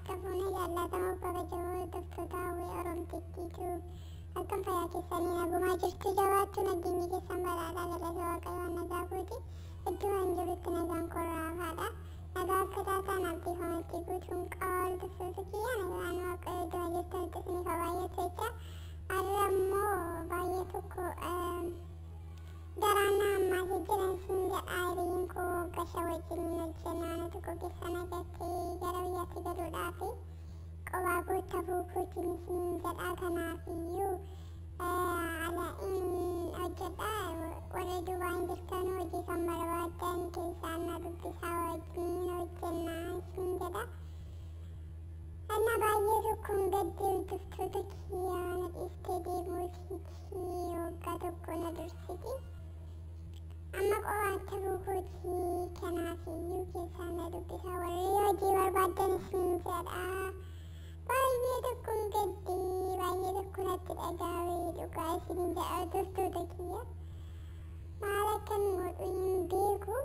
Harka fuune jaallatamoo kabajamoo hordoftoota Hawwii Oromtittiitu, akkam fayyaa keessanii? Nagumaa jirtu? Jabaattu? Nageenyi keessan badhaadhaa? Galata Waaqayyoon nagaa kooti. Iddoo an jirutti nagaan korraafaadha. Nagaa akka taataan abdii homatti guutuun qaba. Hordoftoota kiyya, nagaan Waaqayyo iddoo jirtanitti isiniif haa baay'atu jecha. Har'a immoo baay'ee tokko garaan na hammaatee jiran siin jedha. Hiriyin koo gasha wajjin hojjennaa na tokko keessa nagattee gara biyyaatti galuudhaafi qophaa guuttafuu kootiin isin jedha. Kanaafiyyuu ala in hojjedha. Warra Duubaan jirtan, hojii kan barbaaddan keessaan na dubbisaa, wajjin hojjennaa isin jedha. Anna baay'ee tokkoon gadde, hordoftoota kiyyaa. Na dhiistee deemuutii waggaa tokko na dursiti. Amma qo'aatti buukootii. Kanaafiyyuu keessaan na dubbisaa warri hojii barbaaddan isin jedha. Baay'ee tokkoon gadde, baay'ee tokko natti dhaga'ame, dhugaa isin jedha, hordoftoota kiyya. Maal akkan godhu hin beeku.